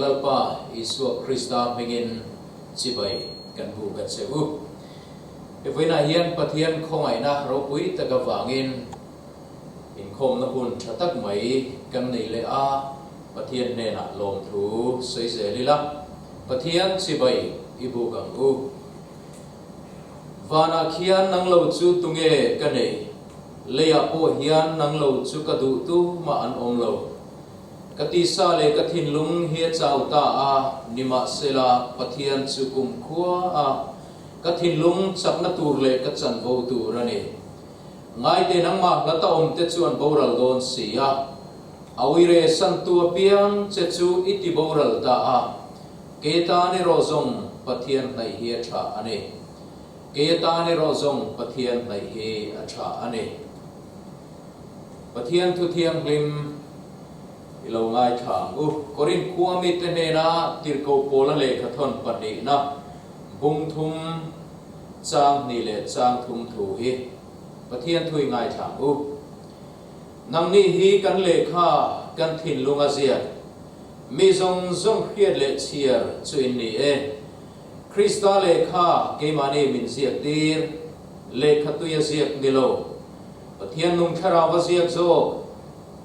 Lalpa Isua Krista hmingin chibai kan buk a che u. He vawiinah hian Pathian khawngaihna ropui tak avangin inkhawmna hun tha tak mai kan nei leh a, Pathian hnenah lawmthu sawi zel ila, Pathian chibai i buk ang u. Vanah khian nang lo chu tunge ka nei? Leiah pawh hian nang lo chu ka duh tu mah an awm lo. Ka tisa leh ka thinlung hi a chau ta a, nimahsela Pathian chu kumkhua a ka thinlung chakna tur leh ka chanvo tur a ni. Ngaite nangmah hlata awmte chu an boral dawn si a, a uire santu apiang che chu i ti boral ta a, Kei tan erawh zawng Pathian hnaih hi a tha a ni. Kei atan erawh zawng Pathian hnaih hi a tha a ni. Pathian thu thianghlim i lo ngaithla ang u. Korinth khua mite hnena tirhkoh Paula lehkhathawn pahnihna bung thum chang hnih leh chang thum thu hi Pathian thu i ngaithla ang u. Nangni hi kan lehkha kan thinlung a ziak. Mi zawng zawng hriat leh chhiar chu in ni e. Krista lehkha keimahni min ziak tir, lehkha tui a ziak ni lo. Pathian nung thlarau a ziak zawk,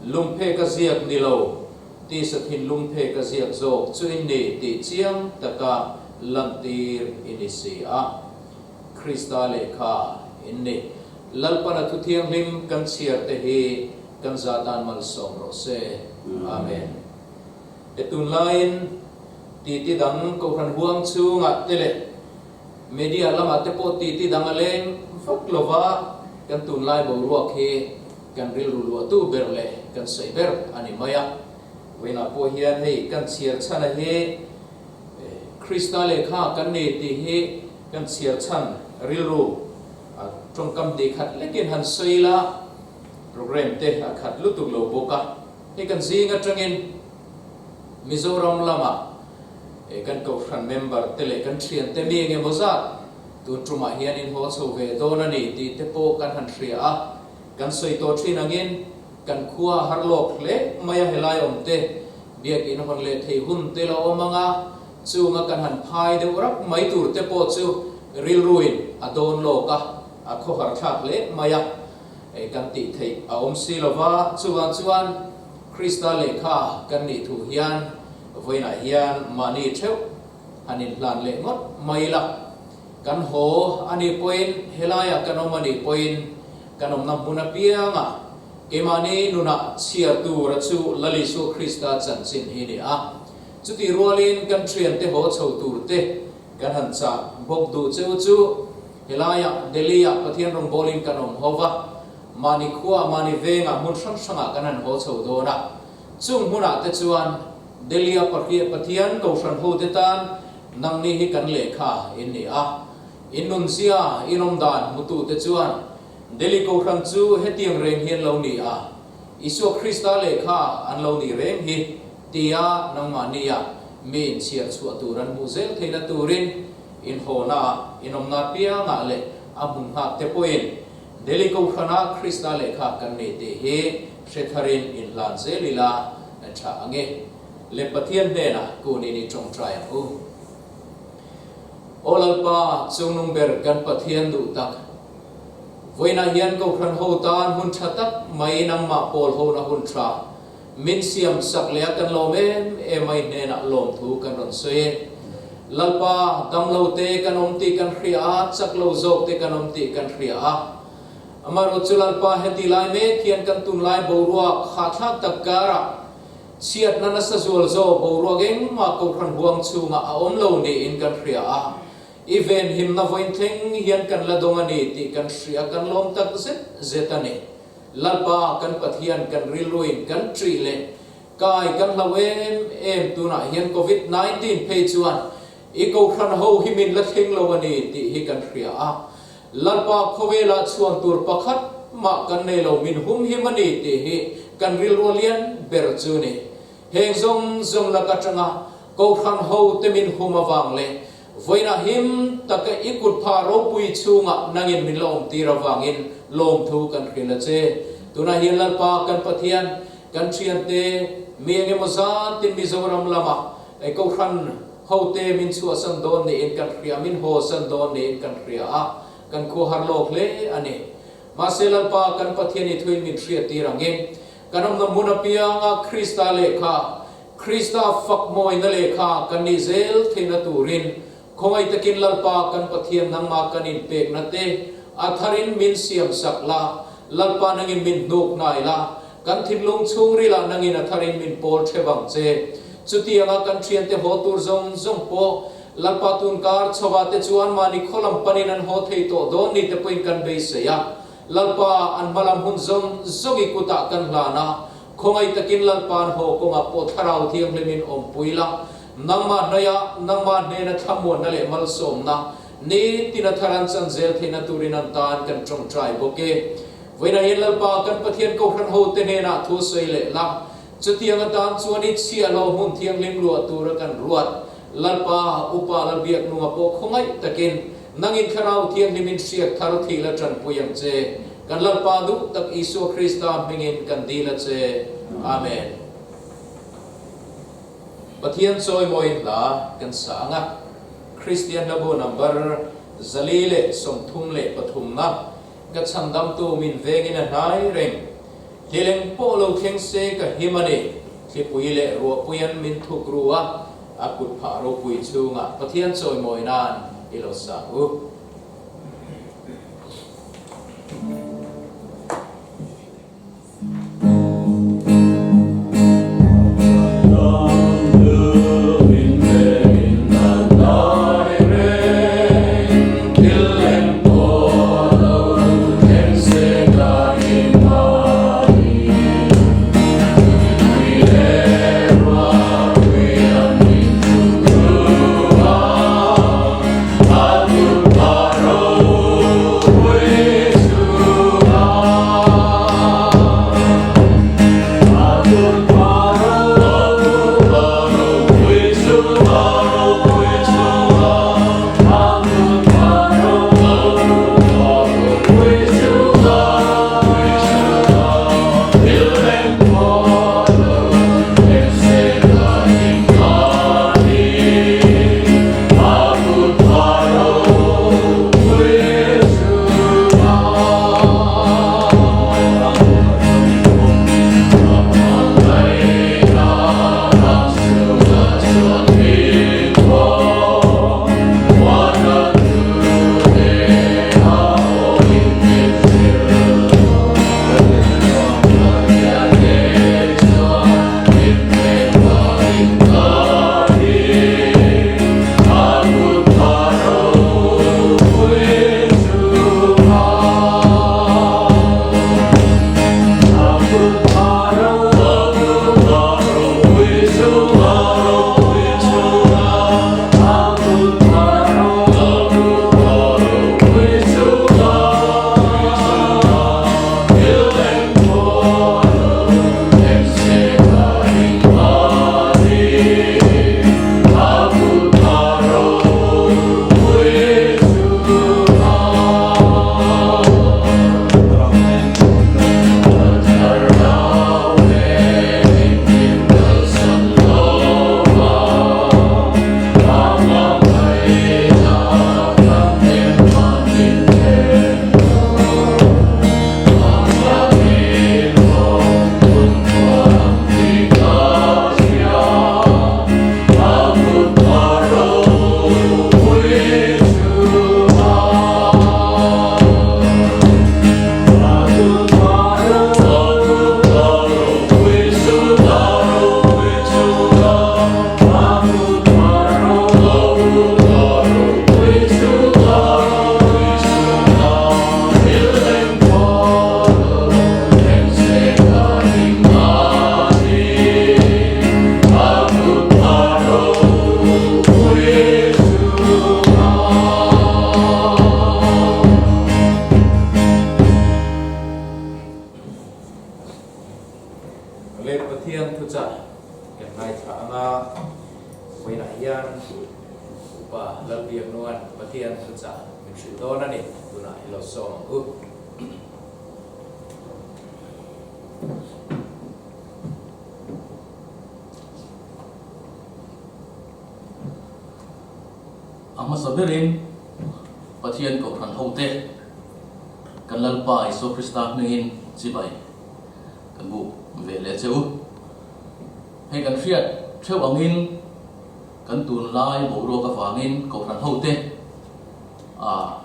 lungphek a ziak ni lo, tisa thinlungphek a ziak zawk chu in ni tih chiang taka lantir i ni si a. Krista lehkha in ni. Lalpana thu thianghlim kan chhiar te hi kan za tan malsawm rawh se. Amen. He tunlaiin titi dang Kohhran huang chhungah te leh media lamah te pawh titi dang a leng vak lova kan tunlai boruak hi kan rilru luahtu ber leh kan sawi ber a ni mai a. Vawiinah pawh hian hei kan chhiar chhan a hi Krista lehkha kan ni tih hi kan chhiar chhan rilru tawngkam hnih khat lekin han sawi ila Programme te a khat lutuk lo bawk a, hei kan zing atangin Mizoram lama kan Kohhran member te leh kan thiante mi eng emaw zat tun tumah hian in haw chho ve dawn a ni tih te pawh kan han hria a, kan sawi tawh thin angin kan khua a har lawk hle mai a helai awm te biakin hawn leh thei hun te la awm ang a, chunga kan han phai deuh rap mai tur te pawh chu rilruin a dawn lawk a, a khawhar thlak hle mai a. Kan tih theih a awm si lo va, chuvang chuan Krista lehkha kan nih thu hian vawiinah hian mahni theuh han inhlan leh ngawt mai ila. Kan haw a nih pawhin, helaiah kan awm a nih pawhin kan awmna hmun apiangah keimahni nunah chhiar tura chu Lal Isua Krista chanchin hi ni a. Chutih rualin kan thiante haw chho turte kan han chah bawk duh cheu chu, Helaiah Delhi-ah Pathian rawngbawlin kan awm ho va, mahni khuaah, mahni vengah, hmun hrang hrangah kan han haw chho dawn a. Chung hmunah te chuan Delhi-a Pathian Kohhran hote tan nangni hi kan lehkha in ni a. In nunzia, in awmdan hmutute chuan Delhi Kohhran chu hetiang reng hi an lo ni a, Isua Krista lehkha an lo nih reng hi tia nangmahnia mi inchhiar chhuah tur an hmuh zel theihna turin Inhawhnaah, inawmna piangah leh a hmun nghak te pawhin Delhi Kohhrana Krista lehkha kan nei tih hi hre tharin inhlan zel ila tha ang e. Le Pathian hnenah kunin i tawngtai ang u. Aw Lalpa, chungnung ber kan Pathian duh tak, vawiinah hian Kohhran ho tan hun tha tak mai nangmah pawl hona hun tha Min siam sak leh a kan lawm em em a i hnenah lawmthu kan rawn sawi e. Lalpa, damlo te kan awm tih kan hria a, chak lo zawk te kan awm tih kan hria a. Amaherawh chu Lalpa, heti lai mek hian kan tunlai boruak hahthlak tak karah chhiatna nasa zual zawk boruak engmah Kohhran huang chhungah a awm lo niin kan hria a. I venhimna vawiin thleng hian kan la dawng a ni tih kan hria, kan lawm tak zet zet a ni. Lalpa kan Pathian kan rilruin kan ṭih leh kai kan hlau em em tunah hian Covid 19 phei chuan i Kohhran ho hi min la thleng lo a ni tih hi kan hria a. Lalpa khawvelah chhuan tur pakhat mah kan nei lo min humhim a ni tih hi kan rilru lian ber chu ni. Heng zawng zawng lak atanga Kohhran ho te min hum avang leh Vawiinah him taka i kut pha ropui chhungah nangin min la awmtir avangin lawmthu kan hrilh a che. Tunah hian Lalpa kan Pathian, kan thiante, mi engemaw zatin Mizoram lamah Kohhran hote min chhuahsan dawn niin kan hria, min hawsan dawn niin kan hria a, kan khuahar lawk hle a ni. Mahse Lalpa kan Pathian i thuin min hriattir angin, kan awmna hmun apianga Krista lehkha, Krista fakmawina lehkha kan nih zel theihna turin khawngaih takin Lalpa kan Pathian nangmah kan inpekna te a tharin min siamsak la, Lalpa nangin min hnuk hnai la, Kan thinlung chhungrilah nangin a tharin min pawl theuh ang che. Chutianga kan thiante haw tur zawng zawng pawh Lalpa tunkar chhovah te chuan mahni khaw lam panin an haw thei tawh dawn ni te pawhin kan beisei a. Lalpa, an hmalam hun zawng zawng i kutah kan hlan a, khawngaih takin Lalpa an haw kawngah pawh Thlarau Thianghlimin awmpui la, nangmah hnaihah, nangmah hnena thlamuanna leh malsawmna nitin a thar an chan zel theihna turin an tan kan tawngtai bawk e. Vawiinah hian Lalpa kan Pathian Kohhran hote hnenah thu sawi leh la, chutiang atan chuan i chhiahlo hmun thianghlim luah tura kan ruat. Lalpa, Upa Lalbiaknunga pawh khawngaih takin nangin Thlarau Thianghlimin hriak thar thil a tanpui ang che. Kan Lalpa duh tak Isua Krista hmingin kan dil a che. Amen. Pathian chawimawiin hla kan sa ang a, Kristian Hlabu number 433 na. Ka chhandamtu min vengin a hnai reng. Hlileng pawh lo thleng se ka him a ni. Thlipui leh ruahpuian min thuk ru a, a kut phah ropui chhungah Pathian chawimawi nan i lo sa u. Le Pathian thuchah kan ngaithla anga vawiinah hian Upa Lalbiaknuan Pathian thuchah min hrilh dawn a ni, tunah i lo sawm ang u. hmasa berin Pathian Kohhran hote kan Lalpa Isua Krista hmingin chibai kan buk ve leh che u. Hei kan hriat theuh angin kan tunlai boruak avangin Kohhran hote a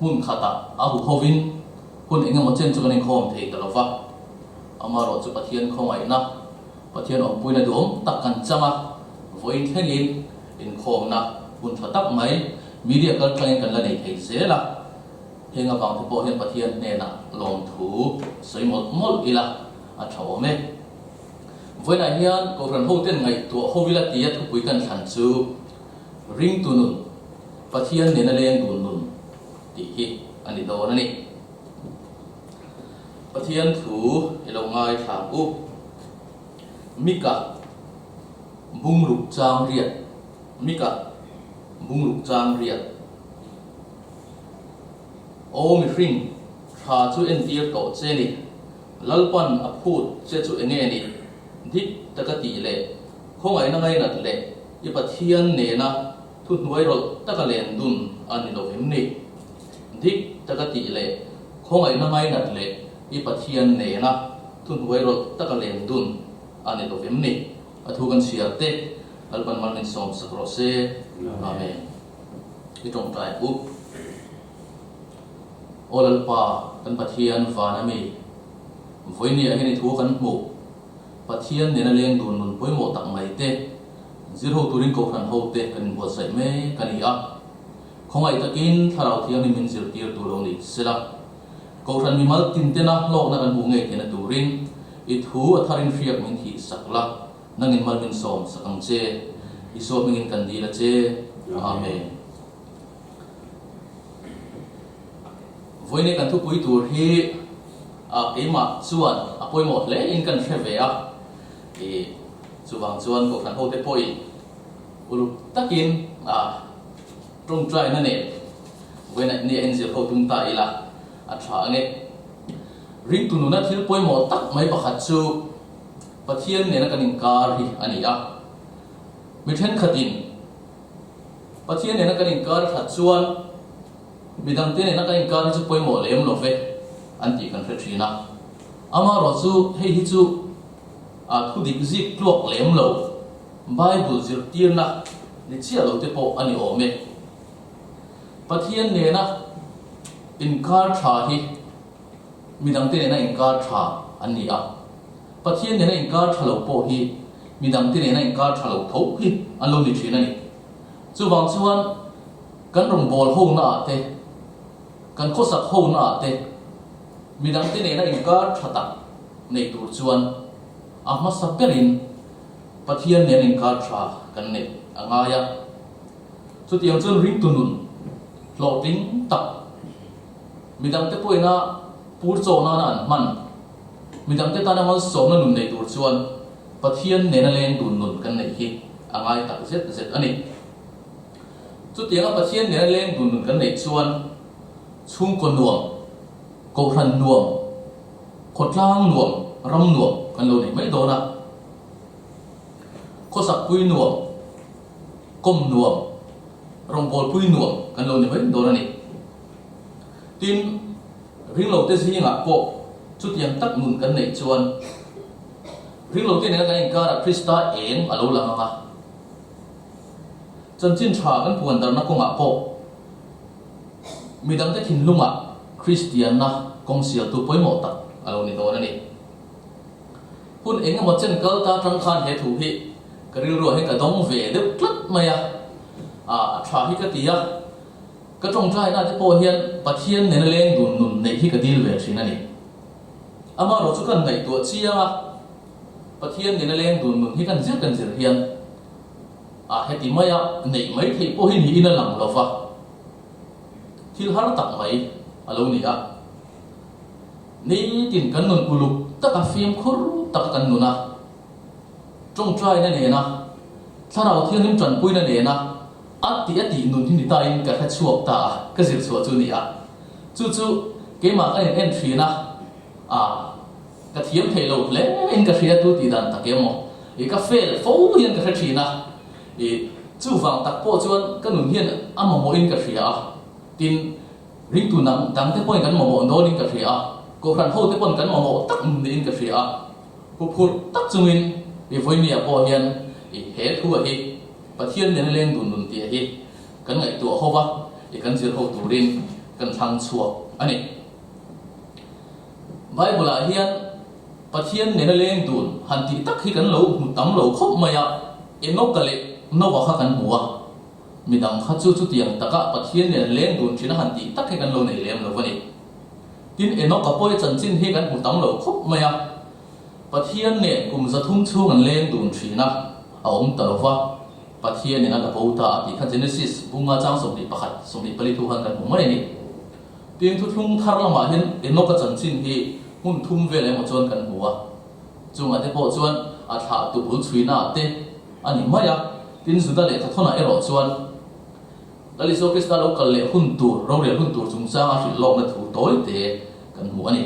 hmun khatah a huhovin hun engemaw chen chu kan inkhawm thei ta lova, amaherawh chu Pathian khawngaihna, Pathian awmpuina duhawm tak kan chang a, vawiin thlengin inkhawmna hun tha tak mai media kaltlangin kan la nei thei zel a, heng avang te pawh hian Pathian hnenah lawmthu sawi mawlh mawlh ila a tha awm e. Vawiinah hian Kohhran hoten ngaihtuah ho ila tia thupui kan thlan chu Ringtu nun, Pathian nena leng dun nun tih hi a ni dawn a ni. Pathian thu i lo ngaithla ang u. Mika bungruk chang riat Mika bungruk chang riat Aw mihring, tha chu entir tawh che ni. Lalpan a phut che chu enge ni? Dik taka tih leh khawngaihna ngainat leh i Pathian nena Thuhnuai rawlh taka len dun a ni lo em ni? Dik taka tih leh khawngaihna ngainat leh i Pathian nena thuhnuai rawlh taka len dun a ni lo em ni? A thu kan chhiar te Lalpan mal min sawm sak rawh se. Amen. I tawngtai u. Aw Lalpa, kan Pathian van a mi, vawinia hian i thu kan hmuh. Pathian nena leng dun nun pawimawh tak mai te, zir ho turin Kohhran ho te kan inbuatsaih mek a ni a. Khawngaih takin Thlarau Thianghlim min zirtir tur lo ni sela, Kohhran mimal tin tena hlawkna kan hmuh ngei theihna turin i thu a tharin hriak min thih sak la, nangin mal min sawm sak ang che. Isua hmingin kan dil a che. Amen. Vawiin kan thupui tur hi keimah chuan a pawimawh hle in kan hre ve a, ih chuvang chuan Kohhran hote pawhin uluk takin tawngtaina nen vawiin nia inzir ho tum ta ila a tha ange. Ringtu nuna thil pawimawh tak mai pakhat chu Pathian nena kan inkar hi a ni a, mi thenkhatin Pathian nena kan inkar that chuan midangte nena kan inkar hi chu pawimawh lem lo ve an tih kan hre thin a. Amaherawh chu hei hi chu a thu dik zik tluak lem lo, Bible zirtirna ni chiah lo te pawh a ni awm e. Pathian nena inkar tha hi midangte nena inkar tha an ni a. Pathian nena inkar tha lo pawh hi midangte nena inkar tha lo tho hi an lo ni thin a ni. Chuvang chuan kan rawngbâwl honaah te, kan khawsak honaah te midangte nena inkar tha tak nei tur chuan a hmasa berin Pathian nena inkar tha kan neih a ngai a. Chutiang chuan ringtu nun hlawhtling tak midangte pawhina pur chaw nana an hman, Midangte tana malsawmna nun nei tur chuan Pathian nena leng dun nun kan neih hi a ngai tak zet zet a ni. Chutianga Pathian nena leng dun nun kan neih chuan chhungkaw nuam, kohhran nuam, khawtlang nuam, ram nuam kan lo nei mai dawn a. Khawsakpui nuam, kawm nuam, rawngbawlpui nuam kan lo ni mai dawn a ni. Tin, Ringlote zingah pawh chutiang tak nun kan neih chuan ringlote nena kan inkarah Krista eng a lo lang ang a. Chanchin tha kan puan darhna kawngah pawh midangte thinlungah Kristianna kawng sialtu pawimawh tak a lo ni dawn a ni. Hun eng emaw chen kal ta atang khan he thu hi ka rilruah hian ka dawng ve deuh tlat mai a, a tha hi ka ti a. Ka tawngtaina te pawh hian Pathian nena leng dun nun neih hi ka dil ve thin a ni. Amaherawh chu kan ngaihtuah chiang a, Pathian nena leng dun nun hi kan zir kan zir hian a heti maia neih mai theih pawh hi niin a lang lo va, thil har tak mai a lo ni a. Nitin kan nun uluk taka fimkhur taka kan nun a, tawngtaina nena Thlarau Thianghlim tanpuina nena A tih a tih nun hi ni tain ka hre chhuak ta a, ka zir chhuah chu ni a. Chu chu keimah ka in en thin a, a ka thiam thei lo hle in ka hria tu tih dan tak emaw i ka fail fo hian ka hre thin a. I. Chuvang tak pawh chuan ka nun hian a mamawhin ka hria a, tin, ringtu dang dangte pawhin kan mamawh dawnin ka hria a, kohhran hote pawn kan mamawh tak nun niin ka hria a. Huphurh tak chungin i vawinia pawh hian i he thu a hi Pathian nena leng dun nun tih a hi kan ngaihtuah ho va, i kan zir ho turin kan thlang chhuak a ni. Bible ah hian Pathian nena leng dun han tih tak hi kan lo hmu tam lo khawp mai a, Enoka leh Noah kha kan hmu a, midang kha chu chutiang taka Pathian nena leng dun thin a han tih tak hi kan lo nei lem lo a ni. Tin, Enoka pawh chanchin hi kan hmu tam lo khawp mai a, Pathian nen kum 300 chhung an leng dun thin a, a awm ta lo va, Pathianin a la bo ta a tih kha Genesis bunga chang 21, 24 thu khan kan hmu mai a ni. Tin, thuthlung thar lamah hian Enoka chanchin hi hmun thum vel emaw chuan kan hmu a, chungah te pawh chuan a thlahtu bul chhuinaah te a ni mai a, tin Juda lehkha thawnah erawh chuan Lal Isua Krista lo kal leh hun tur, rorel hun tur chungchanga hrilh lawkna thu tawi te kan hmu a ni.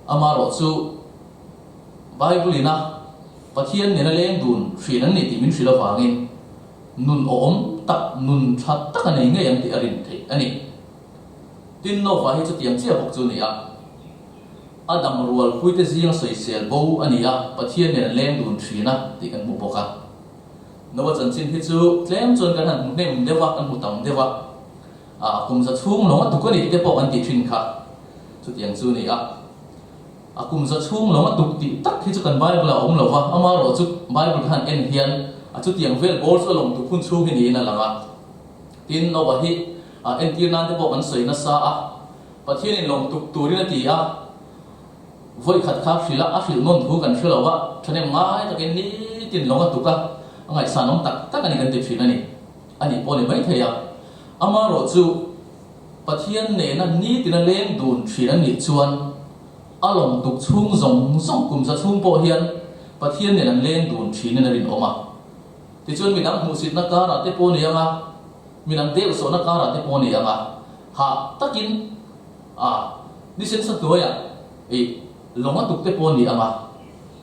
Amaherawhchu, Bible-ina Pathian nena leng dun hrin an ni tih min hrilh avangin, Nun awm tak, nun tha tak a nei ngei ang tih a rin theih a ni. Tin, Nova hi chutiang chiah bawk chu a ni a. A dam rualpuite zinga sawisel bo a ni a, Pathian nen an leng dun thin a tih kan hmu bawk a. Nova chanchin hi chu tlem chuan kan han hmu hnem deuh a, kan hmu tam deuh a. A kum za chhung lawng a tuk a ni tih te pawh kan ti thin kha. Chutiang chu a ni a. A kum za chhung lawng a tuk tih tak hi chu kan Bible ah a awm lo va, amaherawh chu Bible ka han en hian a chutiang vel bawr chu a lawng tuk hun chhung hi niin a lang a. Tin, Noah hi a entir nan te pawh kan sawi nasa a, Pathianin lawng tuk turin a ti a, vawi khat kha hrilh a, a hrilh nawn thu kan hre lo va, thahnem ngai takin nitin lawng a tuk a, a ngaihsan awm tak tak a ni kan ti thin a ni. A nih pawh a ni maithei a, amaherawh chu Pathian nena nitina leng dun thin an nih chuan a lawm tuk chhung zawng zawng kum za chhung pawh hian Pathian nen an leng dun thinin a rinawm a. Tichuan midang hmuhsitna karah te pawh ni ang a, midang deuhsawhna karah te pawh ni ang a, hah takin a nisen sa hnuaiah ih lawng a tuk te pawh ni ang a,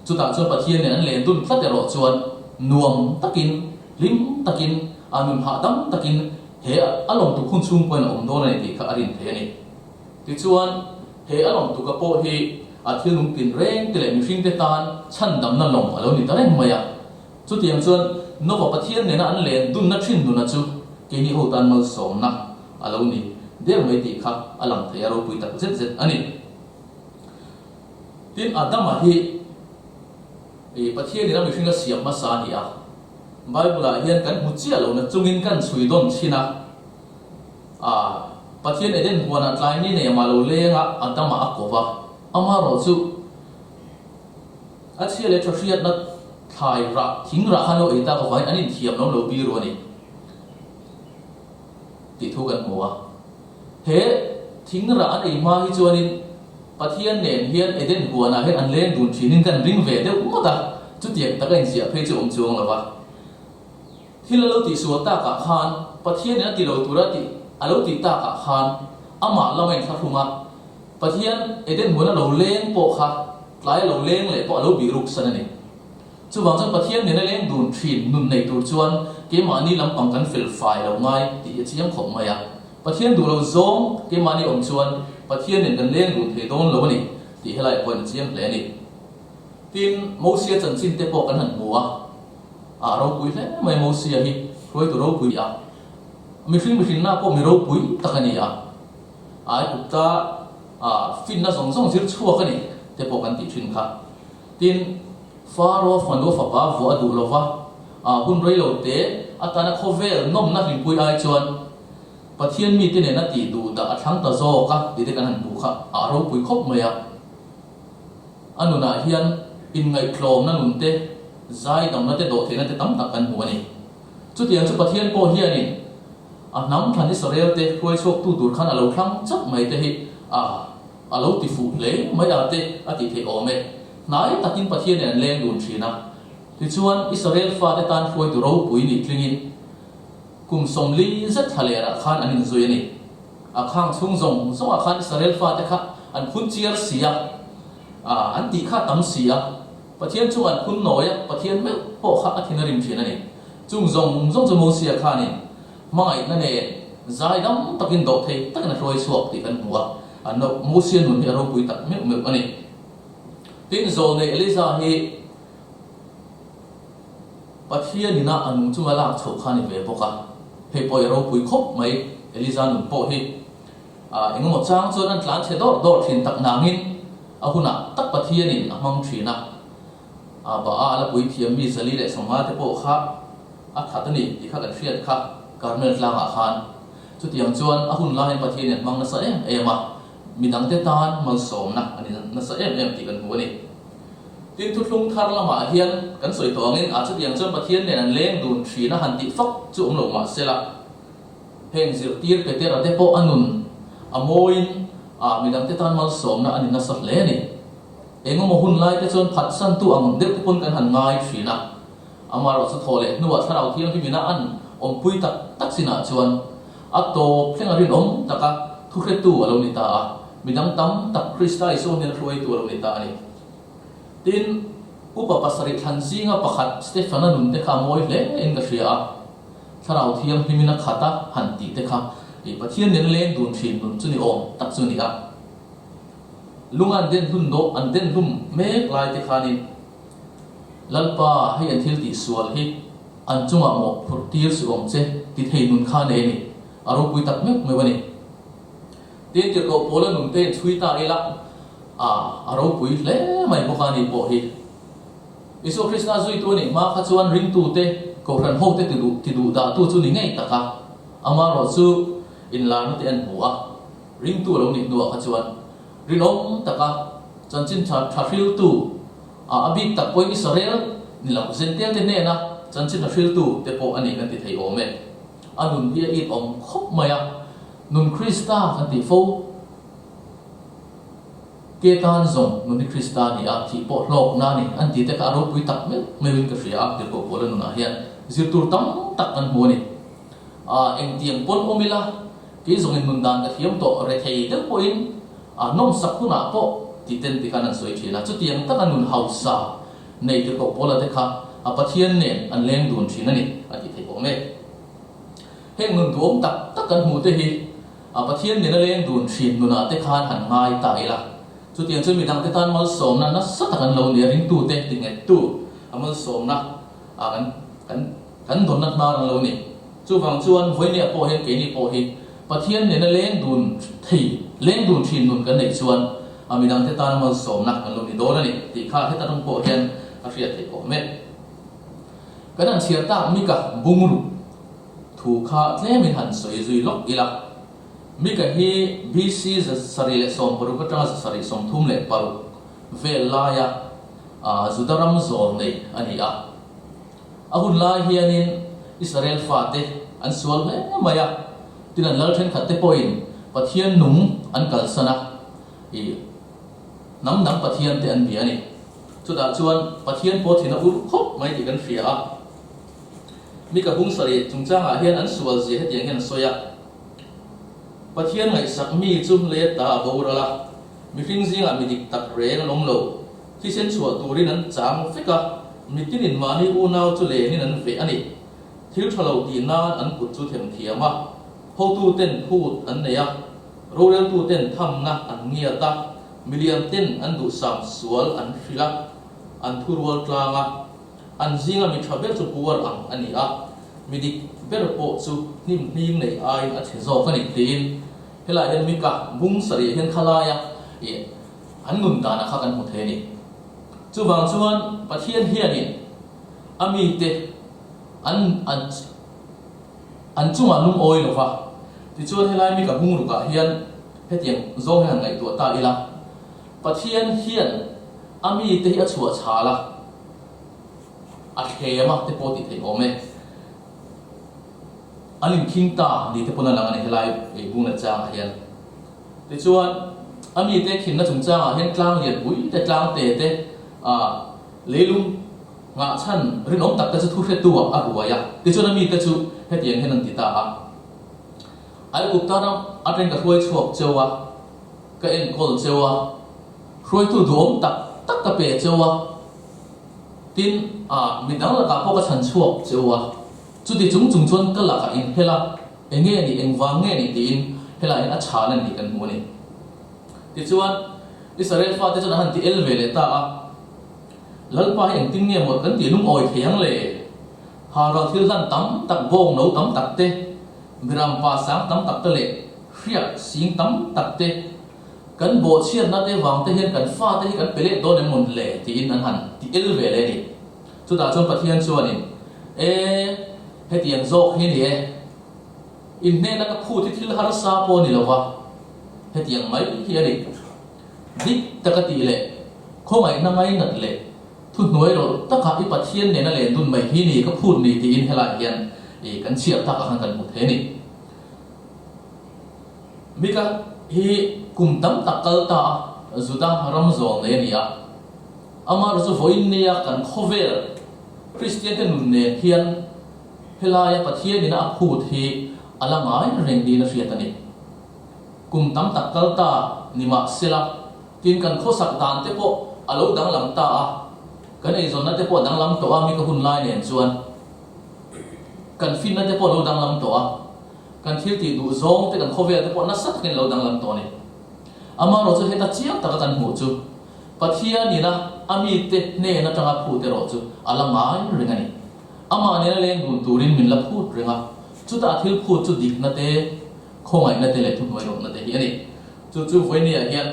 chutah chuan Pathian nen an len dun tlat erawh chuan nuam takin, hlim takin, a nun hahdam takin He a lawmtuk hun chhung pawhin a awm dawn a ni tih kha a rin thei a ni. Tichuan, he a lawmtuka pawh hi a thil nung tin reng te leh mihring te tan chhandamna lawng a lo ni ta reng mai a. Chutiang chuan Nova Pathian nena an len dunna thin nuna chu keini ho tan malsawmna a lo ni der mai tih kha a lang thei a ropui tak zet zet a ni. Tin, Adama hi Pathianin a mihring a siam hmasa a ni a. Bible-ah hian kan hmu chiah lohna chungin kan chhui dawn thin a, a Pathian Eden huanah tlai ni nei amah lo leng a, Adama a ko va, amaherawh chu a chhia leh tha hriatna thlai rah, thing rah khan lo ei tak avangin an inthiam lo lo biru a ni tih thu kan hmu a. He thing rah an ei hma hi chuanin Pathian nen hian Eden huanah hian an leng dun thinin kan ring ve deuh ngawt a, chutiang taka inziah phei chu awm chuang lo va. Thil a lo tihsual takah khan, Pathianin a ti lo tura tih a lo tih takah khan amah lama inthlahrung a, Pathian Eden huana lo leng pawh kha tlai a lo leng leh pawh a lo bih ruk san a ni. Chuvang chuan Pathian nena leng dun thin nun nei tur chuan keimahni lampang kan fel fai lo ngai tih hi a chiang khawp mai a. Pathian duh lo zawng keimahni awm chuan Pathian nen kan leng dun thei dawn lo a ni tih helai pawhin a chiang hle a ni. Tin, Mosia chanchin te pawh kan han hmu a, a ropui hle mai Mosia hi hruaitu ropui a, mihring mihrinna pawh mi ropui tak a ni a, Aigupta finna zawng zawng zir chhuak a ni te pawh kan tih thin kha. Tin, Faro fanu fapa vuah a duh lo va, hun rei lo te atana khawvel nawmna hlimpui ai chuan Pathian mite nena tih duh dah a thlang ta zawk a tih te kan han hmuh kha a ropui khawp mai a. A nunah hian inngaihtlawmna nun te, zaidamna te, dawhtheihna te tam tak kan hmu a ni. Chutiang chu Pathian pawh hianin a hnam thlan Israel te hruai chhuaktu tur khan a lo thlang chauh mai te hi a A lo ti fuh hle mai a te a tih theih awm e. Hnai takin Pathianin an leng dun thin a. Tichuan, Israel fate tan hruaitu ropui nih tlingin kum 40 zet thla lerah khan an inzui a ni. A khang chhung zawng zawngah khan Israel fate kha an phun chiar si a, an tih kha a tam si a. Pathian chu an phun nawi a, Pathian meuh pawh kha a thin a rim thin a ni. Chung zawng zawng chu Mosia khanin hmangaihna nen zaidam takin dawh thei takin a hruai chhuak tih kan hmu a, Mosia nun hi a ropui tak meuh meuh a ni. Tin, zawlnei Eliza hi Pathian ina a nung chunga lak chhoh kha a ni ve bawk a, hei pawh hi a ropui khawp mai, Eliza nun pawh hi engemaw chang chuan an tlan chhe dawrh dawrh thin tak nangin a hunah tak Pathianin a hmang thin a, Baal a puithiam mi 150 te pawh kha a that a ni tih kha kan hriat kha Karmel tlangah khan. Chutiang chuan a hun laiin Pathianin a hmang nasa em em a, midangte tan malsawmna a ni nasa em em tih kan hmu a ni. Tin, thuthlung thar lamah hian kan sawi tawh angin a chutiang chuan Pathian nen an leng dun thin a han tih fak chu awm lo mah sela, heng zirtir Petera te pawh a nun a mawiin a midangte tan malsawmna a ni nasa hle a ni. Engemaw hun lai te chuan phatsantu ang deuh te pawn kan han ngai thin a, amaherawhchu thaw leh hnuah Thlarau Thianghlim ina an awmpui tak tak chinah chuan a tawp thleng a rinawm taka thuhretu a lo ni ta a, midang tam tak Krista Isua hnena hruaitu a lo ni ta a ni. Tin, upa pasarih thlan zinga pakhat Stefana nun te kha a mawi hle in ka hria a, Thlarau Thianghlim in a khat a han tih te kha Pathian nen leng dun thin nun chu ni awm tak chu a ni a. Lung an den hlun dawh an den hlum mek lai te khanin Lalpa hei an thil tih sual hi an chungah mawh phurh tir suh awm che ti thei nun kha nei a ni, a ropui tak meuh meuh a ni. Tin tirhkoh Paula nun te in chhui ta ila a a ropui hle mai bawk a ni pawh hi. Isua Krista zuitu a nih hma kha chuan ringtute Kohhran hote ti duh ti duh dahtu chu ni ngei tak a, amaherawhchu inlarna te an hmu a. Ringtu a lo nih hnuah kha chuan rinawm taka chanchin tha tha hriltu a a bik tak pawhin Israel ni lo Zentail te hnena chanchin tha hriltu te pawh a ni kan ti thei awm e. A nun hi a it awm khawp mai a, nun Krista kan tih fo ke tan zawng nun hi Krista a ni a, thih pawh hlawkna a ni an tih te kha a ropui tak meuh meuhin ka hria a, tirhkoh pawl a nunah hian zir tur tam tak kan hmu a ni. A, engtiang pawn awm ila, kei zawngin nun dan ka thiam tawh rethei deuh pawhin a nawmsak hunah pawh ti ten ti khan an sawi thin a. Chutiang taka nun hausa nei tirhkoh Paula te kha a Pathian nen an leng dun thin a ni a tih theih awm e. Heng nun duhawm tak tak kan hmuh te hi a Pathian nena leng dun thin nunah te khan han ngai ta ila. Chutiang chuan midangte tan malsawmna nasa tak an lo ni a, ringtute tinghettu a malsawmna a kan kan Kan dawnna hnar an lo ni. Chuvang chuan vawinia pawh hian keini pawh hi Pathian nena leng dun thei, leng dun thin nun kan neih chuan a midangte tan malsawmna kan lo ni dawn a ni tih kha heta tum pawh hian a hriat theih awm e. Kan han chhiar tak Mika bungruk thu kha tlemin han sawi zui lawk ila. Mika hi BC 716 atanga 736 vel laia Juda ram zawl nei a ni a. A hun lai hianin Israel fate an sual hle mai a, tin an lal thenkhatte pawhin Pathian nung an kalsan a, ih hnam dang Pathiante an bia a ni. Chutah chuan Pathian pawh thin a ur khawp mai tih kan hria a. Mika bung sarih chungchangah hian an sual zia hetiang hian a sawi a, Pathian ngaihsak mi chu lei ata a boral a, mihring zingah mi dik tak reng an awm lo. Thisen chhuah turin an chang vek a, mitinin mahni unau chu lenin an veh a ni. Thil tha lo tih nan an kut chu themthiam a, hotuten phut an nei a, roreltuten thamna an ngiat a, milianten an duhsam sual an hrilh a, an thurual tlang a. An zinga mi tha ber chu puar ang a ni a, mi dik ber pawh chu hnim hling nei aiin a chhe zawk a ni, tiin helaiah hian Mika bung sarih hian khalaia ih An nun danah kha kan hmu thei a ni. Chuvang chuan Pathian hianin a mite an an an chungah lungawi lo va. Tichuan helai mi ka bungrukah hian hetiang zawng hian han ngaihtuah ta ila, Pathian hian a mite hi a chhuah chhal a, a thlem a te pawh tih theih awm e. An inkhing ta ni te pawn a lang a ni helai bung leh changah hian. Tichuan, a mite khinna chungchangah hian tlang lianpui te, tlang te te, ah, leilung nghah chhan rinawm tak te chu thu hretu ah a ruai a. Tichuan a mite chu hetiang hian an ti ta a, Aigupta ram atangin ka hruai chhuak cheu a, ka enkawl cheu a, hruaitu duhawm tak tak ka pe cheu a, tin, ah, midang lakah pawh ka chhan chhuak cheu a. Chuti chung chung chuan ka lakah in hel a, eng nge ni, eng vang nge ni tiin helaiah hian a chhan a ni kan hmu a ni. Tichuan, Israel fate chuan an han ti el ve leh ta a, Lalpa hi engtin nge maw kan tih lungawi thei ang le? Haral thil hlan tam tak, bawng no tam tak te, miram pa sang tam tak te leh hriak sing tam tak te, kan bawhchhiatna te vang te hian kan fate hi kan pe leh dawn em mawn le? tiin an han ti el ve leh a ni. Chutah chuan Pathian chuanin, E, hetiang zawk hi ni e, inhnehna ka phut hi thil harsa pawh a ni lo va, hetiang mai hi a ni. Dik taka tih leh khawngaihna ngainat leh thuhnuai rawlh taka i Pathian nena len dun mai hi ni ka phut ni tiin helaiah hian i kan chhiar takah khan kan hmu thei a ni. Mika hi kum tam tak kal ta a, Juda ram zawl nei a ni a. Amaherawhchu chu vawiin nia kan khawvel Kristiante nun nen hian helaia Pathian ina a phut hi a la ngai reng niin a hriat a ni. Kum tam tak kal ta ni mah sela, tin kan khawsak dan te pawh a lo danglam ta a, kan eizawnna te pawh a danglam tawh a, mi ka hun lai nen chuan kan finna te pawh a lo danglam tawh a, kan thil tih duh zawng te kan khawvel te pawh nasa takin a lo danglam tawh a ni. Amaherawh chu heta chiang taka kan hmuh chu Pathian ina a mite hnen atanga phut erawh chu a la ngai reng a ni. Amah nena leng dun turin min la phut reng a, chutah a thil phut chu dikna te, khawngaihna te leh thuhnuai rawhna te hi a ni. Chu chu Vawinia hian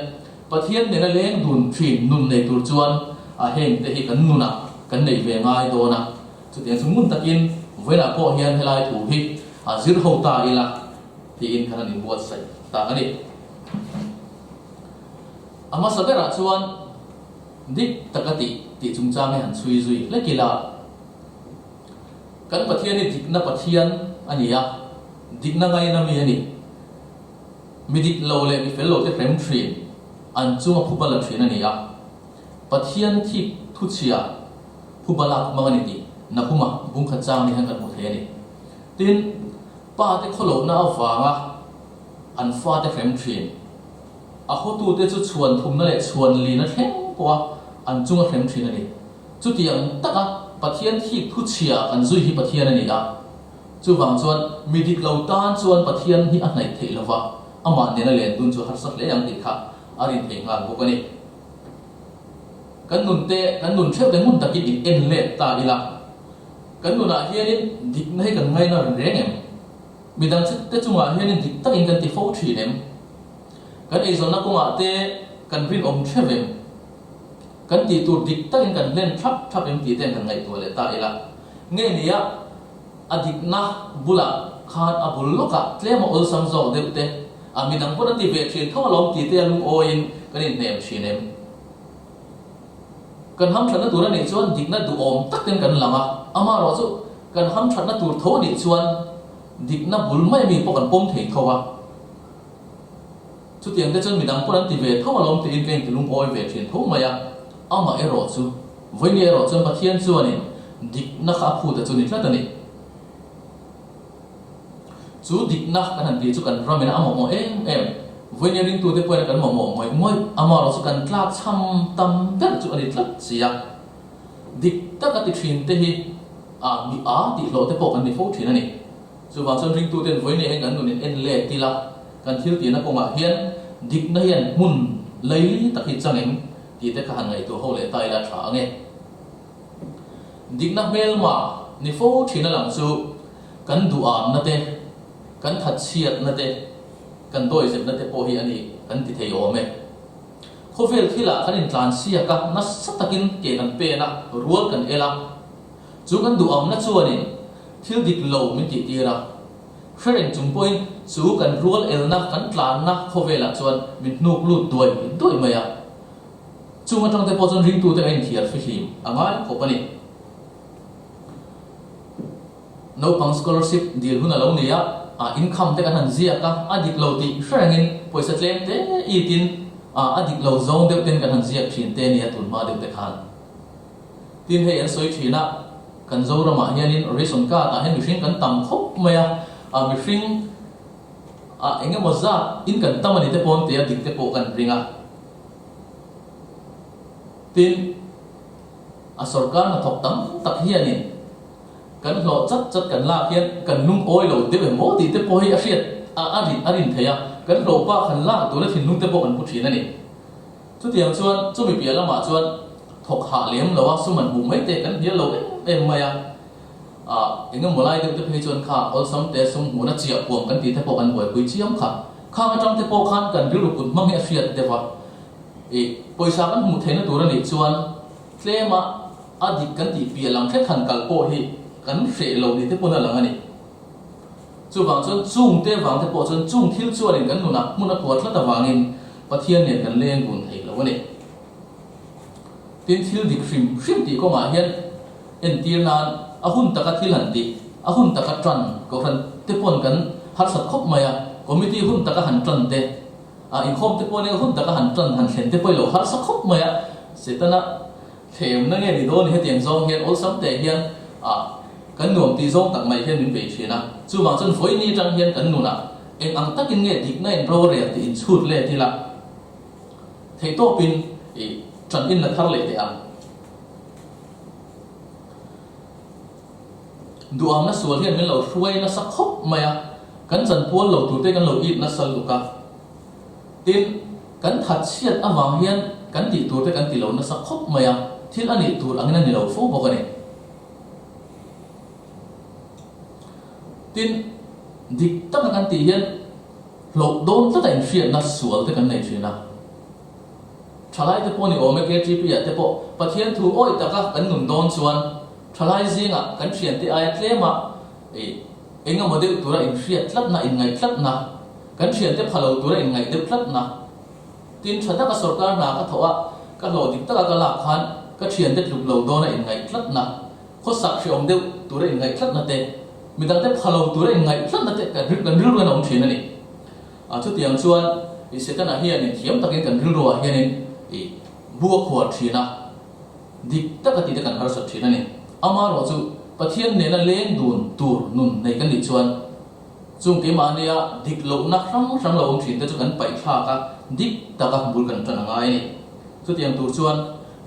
Pathian nena leng dun thin nun nei tur chuan a heng te hi kan nunah kan neih ve ngai dawn a. Chutiang chu ngun takin Vawiinah pawh hian helai thu hi a zir ho ta ila tiin kan han inbuatsaih ta a ni. A hmasa berah chuan dik taka tih tih chungchang hi han chhui zui hlek ila. Kan Pathian hi dikna Pathian a ni a, dikna ngaina mi a ni. Mi dik lo leh mi fel lo te hrem thin, an chunga phuba la thin a ni a. Pathian thik thuchhia phuba lak hmang a ni tih Nahuma bungkhat chang ni hian kan hmu thei a ni. Tin, pa te khawlohna avanga an fate hrem thin, a hotute chu chhuan thumna leh chhuan lina thleng pawha an chunga hrem thin a ni. Chutiang taka Pathian thik thuchhia kan zui hi Pathian a ni a. Chuvang chuan mi dik lo tan chuan Pathian hi a hnaih theih lo va, amah nena len dun chu harsa hle ang tih kha a rin thei nghal bawk a ni. Kan nun te, kan nun theuh te ngun takin in en let ta ila, kan nunah hianin dikna hi kan ngaina reng em? Midang te chungah hianin dik takin kan ti fo thin em? Kan eizawnna kawngah te kan rinawm theuh em? Kan tih tur dik takin kan hlen thap thap em tih te kan ngaihtuah leh ta ila. Nge nia, a dikna bulah khan a bul lawkah tlem a awlsam zawk deuh te, a midang pawn a ti ve thin tho alawm tih te a lungawiin kan inhnem thin em? Kan hamthatna tur a nih chuan dikna duhawm tak ten kan lang a, amaherawh chu kan hamthatna tur tho a nih chuan dikna bul mai ami pawh kan pawm thei tho a. Chutiang te chuan midang pawn an ti ve tho alawm tiin ka inti lungawi ve thin tho mai a, amah erawh chu vawiin erawh chuan Pathian chuanin dikna kha a phut a chu ni tlat a ni. Chu dikna kan han tih chu kan ramin a mamawh em em, vawiin ringtute pawhin kan mamawh ngawih ngawih, amah erawh chu kan tlakchham tam ber chu a ni tlat si a. Dik taka ti thin te hi a mi a tih hlawh te pawh kan ni fo thin a ni. Chuvang chuan ringtuten vawiin hian kan nun in en let ila, kan thil tihna kawngah hian dikna hian hmun laili tak hi chang em tih te kha han ngaihtuah ho leh ta ila tha ang e. Dikna hmelma ni fo thin a lang chu kan duhamna te, kan thatchhiatna te, kan dawizepna te pawh hi a ni kan ti thei awm e. Khawvel thilah kan intlansiak a, nasa takin ke kan pen a, rual kan el a. Chu kan duhamna chuanin thil dik lo min tihtir a, hre reng chung pawhin chu kan rual elna kan tlanna khawvelah chuan min hnuk lut duai duai mai a. Chung atang te pawh chuan ringtute kan inthiar fihlim a ngai khawp a ni. Naupang scholarship dil hun a lo ni a, a income te kan han ziak a, a dik lo tih hre rengin pawisa tlem te itin a dik lo zawng deuh ten kan han ziak thin te nia tun hma deuh te khan. Tin hei an sawi thin a, kan Zoramah hianin ration card ah hian mihring kan tam khawp mai a, a mihring ah eng emaw zat in kan tam a ni te pawn tia dik te pawh kan ring a. Tin, a sorkar hnathawk tam tak hianin. Kan hlawh chat chat kan lak hian kan lungawi lo deuh em aw tih te pawh hi a hriat a a rin a rin theih a, kan hlawh bak han lak tura thinlung te pawh kan pu thin a ni. Chutiang chuan chumi piah lamah chuan thawk hah lem lo a sum an hmuh mai te kan hnial lo em em mai a, ah eng emaw lai deuh te phei chuan kha awlsam te sum hmuhna chiah puam kan tih te pawh kan buaipui chiam kha. Khang atang te pawh khan kan rilru kut hmang hi a hriat deuh a, ih pawisa kan hmuh theihna tur a nih chuan tlema A dik kan tih piah lam hret han kal pawh hi kan hreh lo ni te pawn a lang a ni. Chuvang chuan chung te vang te pawh chuan chung thil chuanin kan nunah hmun a kuat tlat avangin Pathian nen kan leng dun thei lo a ni. Tin, thil dik hrim hrim tih kawngah hian entir nan a hun taka thil han tih, a hun taka tan kohhran te pawn kan harsat khawp mai a, committee hun taka han tan te, a inkhawm te pawhin hun taka han tan han thlen te pawh i lo harsa khawp mai a, Setana Thlemna nge ni dawn ni hetiang zawng hian awlsam teh hian ah kan nuam tih zawng tak mai hian min bei thin a. Chuvang chuan vawiin atang hian kan nunah eng ang takin nge dikna in rorel tih in chhut let ila theihtawpin ih tan in la thar leh teh ang. Duhamna sual hian min lo hruai nasa khawp mai a, kan chanpual lo turte kan lo it nasa lutuk a. Tin, kan thatchhiat avang hian kan tih tur te kan ti lo nasa khawp mai a, thil a nih tur angin a ni lo fo bawk a ni. Tin, dik taka kan tih hian hlauh dawn tlata inhriatna sual te kan nei thin a. Thalai te pawh ni awm e, KTP ah te pawh Pathian thu awih taka kan nun dawn chuan thalai zingah kan thiante aia tlema ih eng emaw deuh tura inhriat tlatna, inngaih tlatna, Kan thiante pha lo tura inngaih deuh tlatna. Tin, tha taka sorkar hna ka thawh a, ka hlawh dik taka ka lak khan ka thiante tluk lo dawna inngaih tlatna, khawsak hreawm deuh tura inngaih tlatna te, midangte pha lo tura inngaih tlatna te kan kan rilru hian a awm thin a ni. A chutiang chuan i Setana hianin thiam takin kan rilruah hianin i bu a khuar thin a, dik taka tih te kan harsat thin a ni. Amaherawh chu Pathian nena leng dun tur nun nei kan nih chuan, Chung keimahnia dik lohna hrang hrang lo awm thin te chu kan paih thlak a, dik taka bul kan tan a ngai a ni. Chutiang tur chuan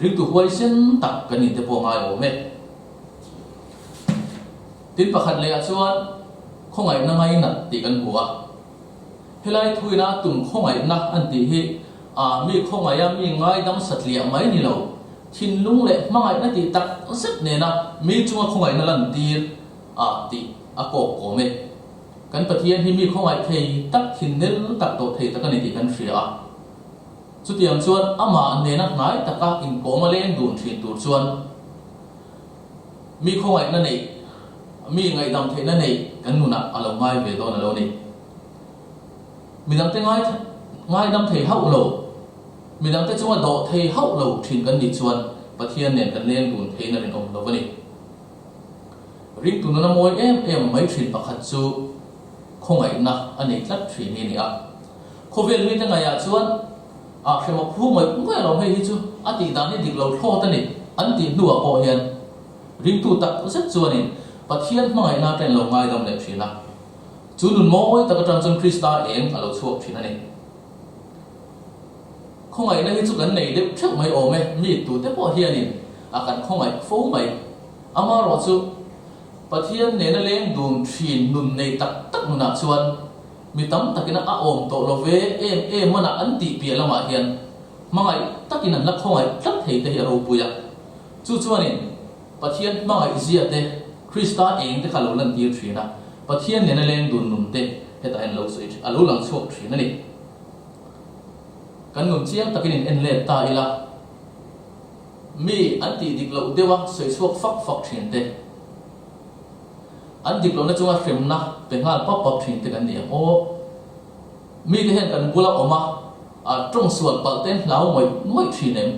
ringtu huaisen tak kan inte pawh a ngai awm e. Tin pakhat lehah chuan khawngaihna ngainat tih kan hmu a. Helai thuina tum khawngaihna an tih hi a mi khawngaiha mi ngaidam satliah mai ni lo, thinlung leh hmangaihna tih tak zet nena mi chunga khawngaihna lantir a tih a kawk kawm e. Kan Pathian hi mi khawngaih thei tak, thin nel tak, dawh thei tak a ni tih kan hria a. Chutiang chuan amah nena hnai taka inkawm a leng dun thin tur chuan mi khawngaihna neih, mi ngaihdam theihna neih kan nunah a lo ngai ve dawn a lo ni. Midangte ngai ngaidam thei hauh lo, midangte chunga dawh thei hauh lo thin kan nih chuan Pathian nen kan leng dun theiin a rinawm lo a ni. Ringtu nuna mawi em em mai thin pakhat chu khawngaihna a nei tlat thin hi a ni a. Khawvel mite ngaihah chuan ah hrema phu ngawih ngawih alawm hei hi chu a tih dan hi dik lo thlawt a ni an tih hnuah pawh hian ringtu tak zet chuanin Pathian hmangaihna atangin lo ngaidam leh thin a. Chu nun mawi tak atang chuan Krista eng a lo chhuak thin a ni. Khawngaihna hi chu kan nei deuh theuh mai awm e, mi tute pawh hianin a kan khawngaih fo mai. Amaherawh chu Pathian nena leng dun thin nun nei tak tak nunah chuan mi tam takin a awm tawh lo ve em em manah an tih piah lamah hian hmangaih takin an la khawngaih tlat thei te hi a ropui a. Chu chuanin Pathian hmangaih zia te, Krista eng te kha a lo lantir thin a, Pathian nena leng dun nun te hetah hian a lo sawi thin, a lo lang chhuak thin a ni. Kan nun chiang takin in en let ta ila, mi an tih dik loh deuha sawi chhuak fak fak thin te, an dik lohna chunga hremna pe nghal pap pap thin te kan ni ang aw. Mite hian kan bula awm a, a tawng sual palh te an hlau ngawih ngawih thin em?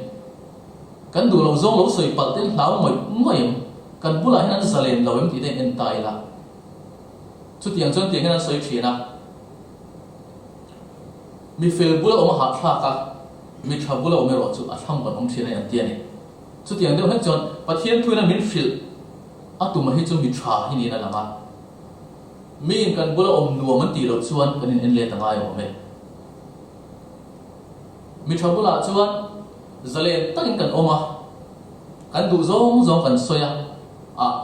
Kan duh lo zawng lo sawi palh te an hlau ngawih ngawih em? Kan bulah hian an zalen lo em tih te in en ta ila. Chutiang chuan tiang hian an sawi thin a. Mi fel bula awm a hahthlak a, mi tha bula awm erawh chu a thlang kan awm thin a ni an ti a ni. Chutiang deuh hlek chuan Pathian thuina min hrilh a tuma hi chu mi tha hi niin a lang a. Miin kan bula awm nuam an tih loh chuan kan in en let a ngai awm e. Mi tha bulah chuan zalen takin kan awm a, kan duh zawng zawng kan sawi a, ah.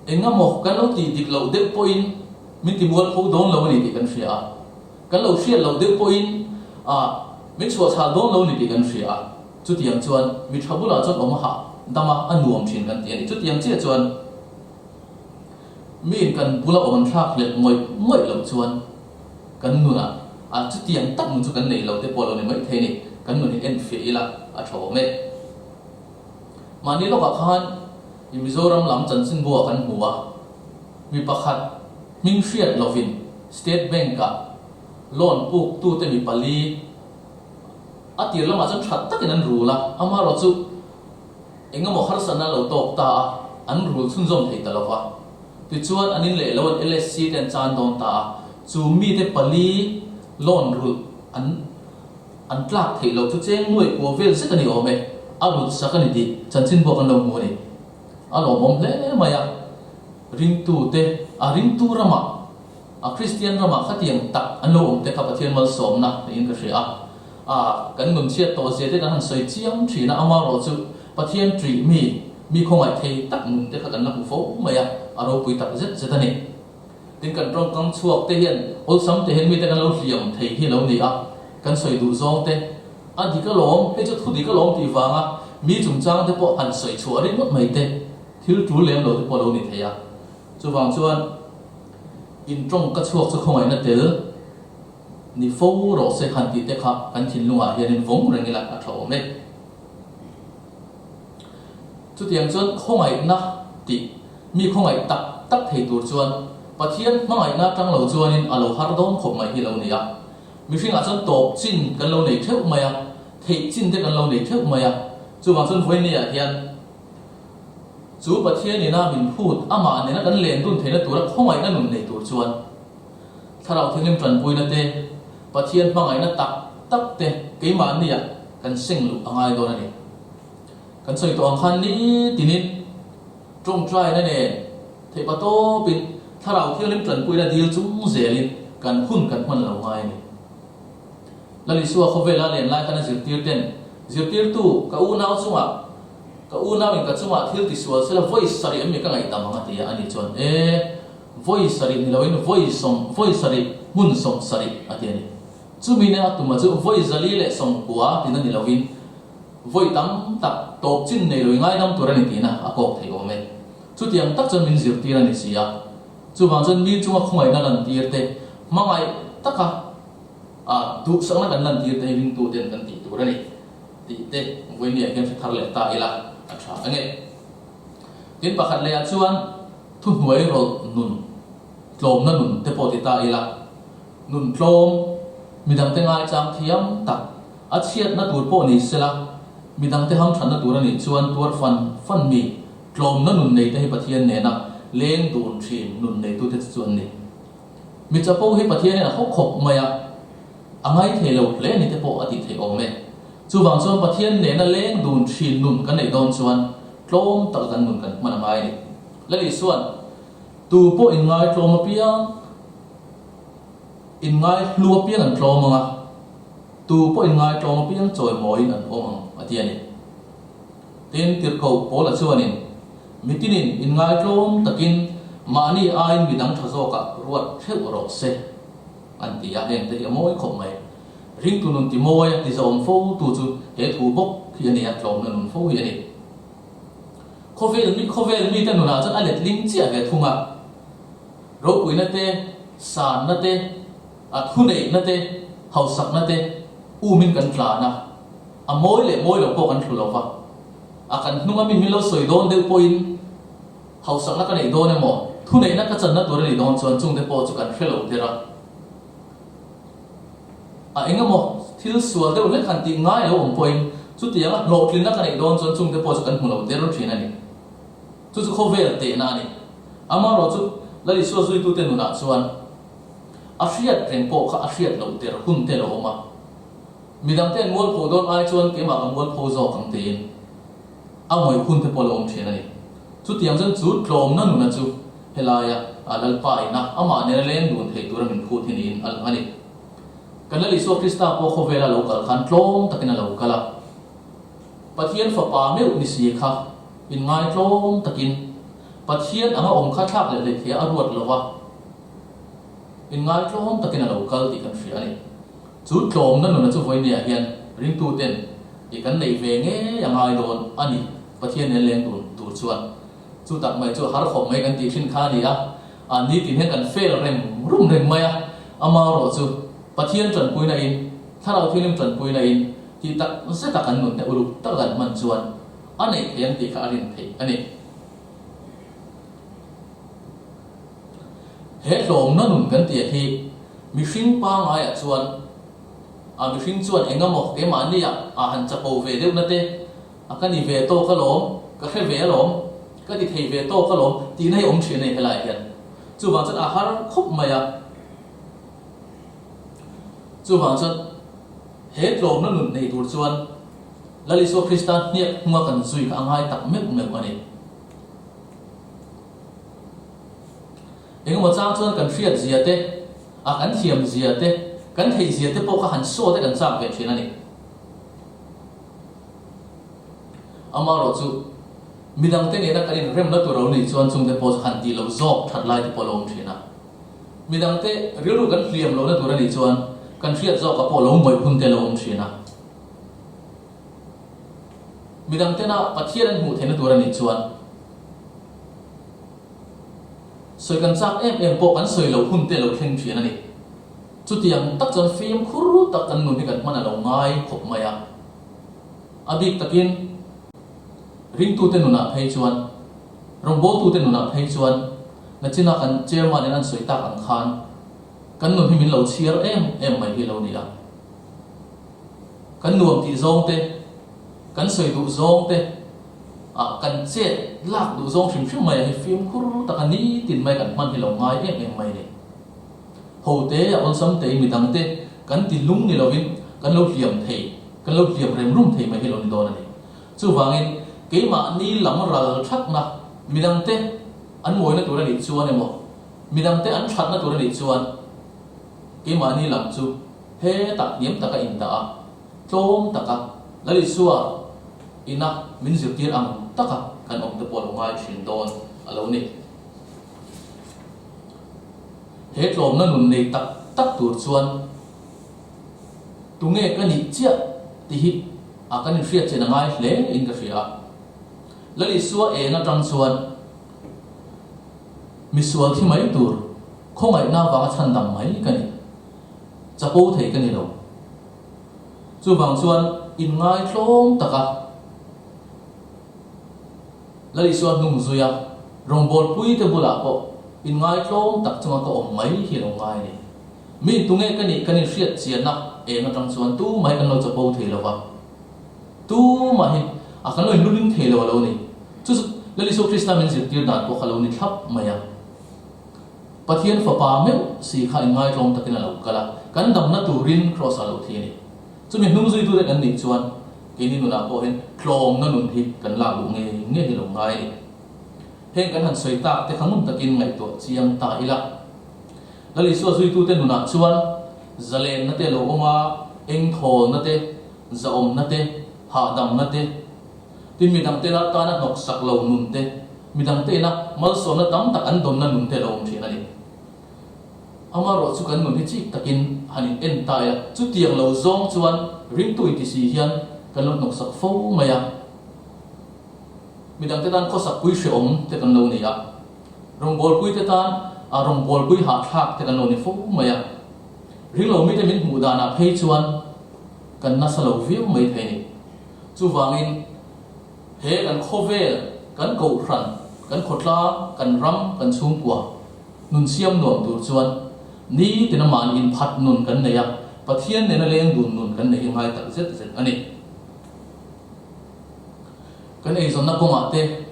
Engemaw kan lo tih dik loh deuh pawhin min ti mualpho dawn lo a ni tih kan hria a. Kan lo hriat loh deuh pawhin ah min chhuahchhal dawn lo a ni tih kan hria a. Chutiang chuan mi tha bulah chuan awm a hah dam a, a nuam thin kan ti a ni. Chutiang chiah chuan miin kan bula awm an thlak hlelh ngawih ngawih loh chuan kan nunah ah chutiang tak nun chu kan nei lo te pawh a lo ni maithei a ni. Kan nun hi enfiah ila a tha awm e. Mahni lawkah khan i Mizoram lam chanchinbu ah kan hmu a, mi pakhat hming hriat lovin State Bank-ah loan puk tute mi pali a tir lamah chuan that takin an rul a, amaherawhchu engemaw harsatna a lo tawk ta a, an rul chhunzawm thei ta lova. Tichuan an in leh lo an LSC te an chan dawn ta a, chu mite pali loan rulh an An tlak theih loh chu cheng nuai kua vel zet a ni awm e, a rut sak a ni tih chanchin pawh kan lo hmu a ni. A lawmawm hle mai a, ringtu te, a ringtu ramah, a Kristian ramah khatiang tak an lo awm te kha Pathian malsawmna niin ka hria a. A, kan nun chhiat tawh zia te kan han sawi chiang thin a, amaherawh chu Pathian ṭih mi, mi khawngaih thei tak nun te kha kan la hmu fo mai a, a ropui tak zet zet a ni. Tin kan tawngkam chhuak te hian awlsam te hian mite kan lo hliam thei hi lo ni a, kan sawi duh zawng te a dik alawm, hei chu thu dik alawm tih vanga mi chungchang te pawh han sawi chhuah ringawt mai te thil tul lem lo te pawh lo ni thei a. Chuvang chuan in tawngka chhuak chu khawngaihna tel ni fo rawh se han tih te kha kan thinlungah hianin vawng reng ila a tha awm e. Chutiang chuan khawngaihna tih Mi khawngaih tak tak thei tur chuan Pathian hmangaihna atang lo chuanin a lo har dawn khawp mai hi lo ni a. Mihringah chuan tawp chin kan lo nei theuh mai a, theih chin te kan lo nei theuh mai a. Chuvang chuan vawinia hian chu Pathian ina min phut amah nena kan len dun theihna tura khawngaihna nun nei tur chuan Thlarau Thianghlim tanpuina te, Pathian hmangaihna tak tak te keimahnia kan seng luh a ngai dawn a ni. Kan sawi tawh ang khan nitinin Tawngtaina nen theihpa tawpin Thlarau Thianghlim tanpuina dil chung zelin kan hun kan hman lo ngai a ni. Lal Isua khawvela len lai khan a zirtir ten, Zirtirtu, ka unau chungah, ka unauin ka chungah thil tisual sela vawi sarih em mi ka ngaihdam ang a ti a, ani chuan, E, vawi sarih ni loin vawi sawm, vawi sarih hmun sawm sarih a ti a ni. Chumi nen a tuma chu vawi zali leh sawmkua tina ni loin, Vawi tam tak tawp chin nei lo i ngaidam tur a ni tihna a kawk thei awm e. Chutiang tak chuan min zirtir a ni si a. Chuvang chuan mi chunga khawngaihna lantir te, hmangaih taka a duhsakna kan lantir te hi ringtu ten kan tih tur a ni tih te vawinia hian hre thar leh ta ila a tha ang e. Tin pakhat lehah chuan thuhnuai rawlh nun, tlawmna nun te pawh ti ta ila, nun tlawm, midangte ngaichang thiam tak, A chhiatna tur pawh ni sela, midangte hamthatna tur a nih chuan tuar fan fan mi, tlawmna nun neite hi Pathian nena leng dun thin nun neitute chu chu an ni. Mi chapo hi Pathianin a haw khawp mai a, a ngaithei lo hle ni te pawh a tih theih awm e. Chuvang chuan Pathian nena leng dun thin nun kan neih dawn chuan tlawm taka kan nun kan hman a ngai a ni. Lal Isua'n, Tu pawh inngai tlawm apiang, inngai hlu apiang an tlawm ang a, Tu pawh inngaitlawm apiang chawimawiin an awm ang, a ti a ni. Tin, Tirhkoh Paula chuanin, Mitinin inngaitlawm takin mahni aiin midang tha zawkah ruat theuh rawh se, an ti a, hengte hi a mawi khawp mai. Ringtu nun ti mawi a tizawm fo tu chu he thu bawk hi a ni a, tlawmna nun fo hi a ni. Khawvel mi khawvel mite nunah chuan a letling chiah ve thung a, ropuina te, sanna te, A thuneihna te, hausakna te umin kan tlan a, a mawi leh mawi lo pawh kan thlu lo va. A kan hnunga min min lo sawi dawn deuh pawhin hausakna ka neih dawn emaw, thuneihna ka channa tur a nih dawn chuan chungte pawh chu kan hre lo der a. A engemaw thil sual deuh hlek han tih ngai lo awm pawhin chutianga hlawhtlinna ka neih dawn chuan chungte pawh chu kan hmu lo der thin a ni. Chu chu khawvel tehna a ni. Amaherawhchu Lal Isua zuitute nunah chuan A hriat reng pawh kha a hriat loh der hun te lo awm a. Midang te an mualpho dawn ai chuan keimah ka mualpho zawk ang tiin a ngawih hun te pawh lo awm thin a ni. Chutiang chuan chu tlawmna nuna chu helaia a Lalpa ina amah nena leng dun thei tura min phut hi niin a lang a ni. Kan Lal Isua Krista pawh khawvela lo kal khan tlawm takin a lo kal a. Pathian fapa meuh ni si kha inngai tlawm takin. Pathian anga awm kha thlak leh hleih theih a ruat lo va, inngaitlawm takin a lo kal tih kan hria a ni. Chu tlawmna nuna chu vawinia hian ringtuten i kan neih ve ngei a ngai dawn a ni, Pathian nen leng dun tur chuan. Chu tak mai chu har khawp mai kan tih thin kha a ni a, a nitin hian kan fail reng rum reng mai a, amaherawh chu Pathian tanpuina in, Thlarau Thianghlim tanpuina in tih tak zeta kan nun te uluk taka kan hman chuan a neih theih ang tih kha a rin theih a ni. He tlawmna nun kan tih hi mihring pangaiah chuan a mihring chuan engemaw keimahniah a han chapo ve deuhna te, a ka ni ve tawk alawm, ka hre ve alawm, ka ti thei ve tawk alawm tihna hi awm thin a ni helaiah hian. Chuvang chuan a har khawp mai a. Chuvang chuan he tlawmna nun nei tur chuan Lal Isua Krista hniak hnunga kan zui kha a ngai tak meuh meuh a ni. Engemaw chang chuan kan hriat zia te, a kan thiam zia te, kan theih zia te pawh kha han saw te kan chak ve thin a ni. Amaherawh chu midangte nena kan inremna tur lo nih chuan chungte pawh chu han tih loh zawk that lai te pawh a lo awm thin a. Midangte rilru kan hliam lohna tur a nih chuan kan hriat zawkah pawh lo ngawih hun te a lo awm thin a. Midangtena Pathian an hmuh theihna tur a nih chuan sawi kan chak em em pawh kan sawi loh hun te a lo thleng thin a ni. Chutiang tak chuan fimkhur tak kan nun hi kan hman a lo ngai khawp mai a. A bik takin ringtute nunah phei chuan, rawngbawltute nunah phei chuan nachina kan chairman in an sawi tak ang khan kan nun hi min lo chhiar em em mai hi a lo ni a. Kan nuam tih zawng te, kan sawi duh zawng te, ah kan chet lak duh zawng hrim hrim mai ah hi fimkhur taka nitin mai kan hman hi lo ngai em em mai a ni. Ho te a awlsam tei midangte kan ti lung ni lovin kan lo hliam thei, kan lo hliam rem rum thei mai hi lo ni dawn a ni. Chuvangin keimahni lam ral thatna midangte an mawina tur a nih chuan emaw, midangte an thatna tur a nih chuan keimahni lam chu hetah hniam taka indah a, tlawm taka Lal Isua ina min zirtir ang taka kan awm te pawh a lo ngai thin dawn a lo ni. He tlawmna nun nei tak tak tur chuan tunge ka nih chiah tih hi a kan inhriat chian a ngai hle in ka hria a. Lal Isua eng atang chuan misual thi mai tur khawngaihna vanga chhandam mai ka ni, chapo thei ka ni lo. Chuvang chuan inngai tlawm taka Lal Isua hnung zui a, rawngbawlpui te bulah pawh inngaitlawm tak chunga ka awm mai hi a lo ngai a ni. Mi tunge ka nih kan inhriat chianna eng atang chuan tumah hi kan lo chapo thei lo va, tumah hi a kan lo inluling thei lo a lo ni. Chu chu Lal Isua Krista min zirtir dan pawh kha lo ni thlap mai a. Pathian Fapa meuh si kha inngaitlawm takin a lo kal a, kan damna turin Kraws ah lo thi a ni. Chumi hnung zuitute kan nih chuan keini nunah pawh hian tlawmna nun hi kan lak luh ngei ngei hi lo ngai a ni. Heng kan han sawi tak te kha ngun takin ngaihtuah chiang ta ila. Lal Isua zuitute nunah chuan zalenna te lo awm a, engthawlna te, zahawmna te, hahdamna te, tin midangte tana hnawksak lo nun te, midangte ina malsawmna tam tak an dawnna nun te lo awm thin a ni. Amaherawh chu kan nun hi chik takin han in en ta ila, chutiang lo zawng chuan ringtu inti si hian kan lo hnawksak fo mai a. Midangte tan khawsakpui hrehawm te kan lo ni a, rawngbawlpui te tan a rawngbawlpui hahthlak te kan lo ni fo mai a. Ringlo mite min hmuh danah phei chuan kan nasa lo viau mai thei a ni. Chuvangin he kan khawvel, kan kohhran, kan khawtlang, kan ram, kan chhungkua, Nun siam nuam tur chuan nitin a mahni inphat nun kan nei a, Pathian nena leng dun nun kan nei hi ngai tak zet zet a ni. Kan eizawnna kawngah te,